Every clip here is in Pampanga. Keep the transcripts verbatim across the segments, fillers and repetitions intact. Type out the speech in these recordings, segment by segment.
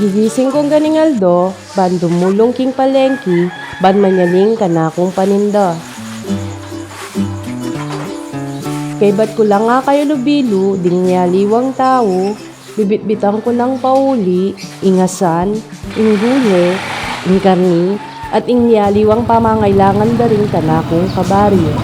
Gigising kung ganing aldo, ban dumulung king palengki, ban manyaling kanakung paninda. Kaybat ku lang akayubilu ding niyaliwang tau, bibitbitan ku nang pauli, ing asan, ing gule, ing karni, at ing niyaliwang pamangailangan da ring kanakung kabaryo.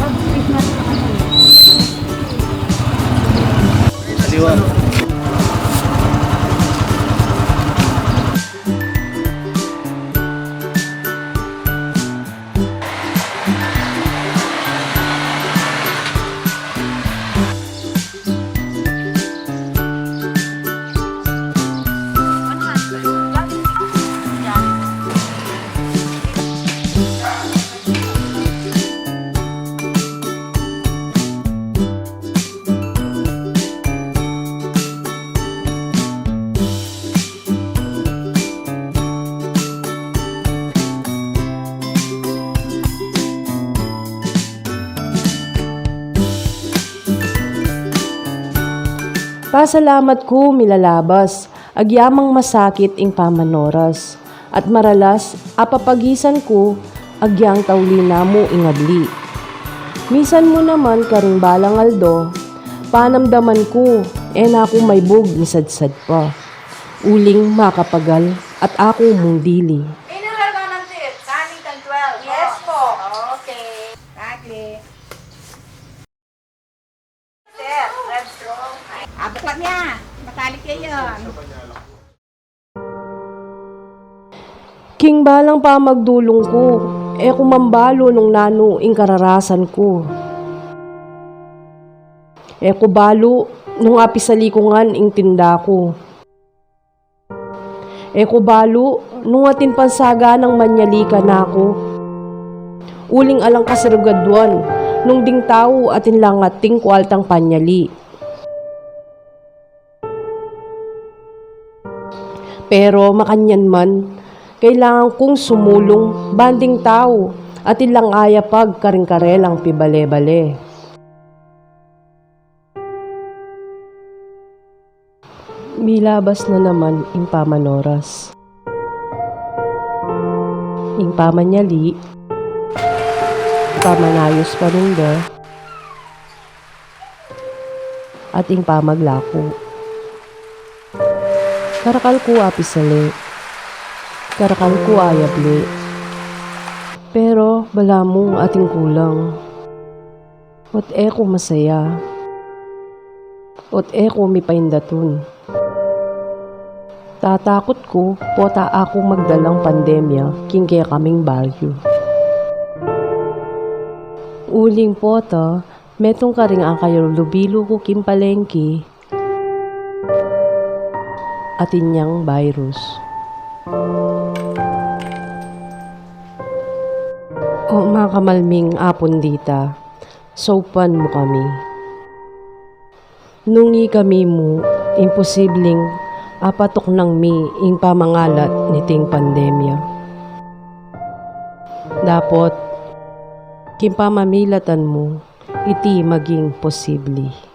Pasalamat ku milalabas, agyamang masakit ing pamanoras, at maralas apapagisan ku agyang tauli na mu ing abli. Misan mu naman karing balang aldo, panamdaman ku, e na ku maibug misadsad pa. Uling makapagal at aku mung dili. Mineral water, ten and twelve. Yes po. Okay. Saglit. Sir, Red Strong. Abot lang niya. Matalik kayo. King balang pamagdulung ku, e ku man balu nung nanu ing kararasan ku. E ku balu nung apisali ku ngan ing tinda ku. E ku balu nung atin pang saganang manyali kanaku. Uling alang kasargaduan nung ding tau atin lang ating kualtang panyali. Pero makanyan man, kailangan kung sumulung ban ding tau atin lang ayapag karing karelang pibale-bale. Milabas na naman ing pamanoras, ing pamanyali, pamanayus paninda, at ing pamaglaku. Karakal ku apisali, karakal ku ayabli, pero balamu atin kulang. Ot e ku masaya. Ot e ku mipaindatun. Tatakut ku, pota aku magdalang pandemya king kekaming baryu. Uling pota, metung karing akayubilu ku king palengki, atin yang virus. O makamalming Apung Dita, saupan mu kami. Nung ikami mu, imposibling apatuknang mi ing pamangalat niting pandemya. Dapot, king pamamilatan mu, iti maging posibli.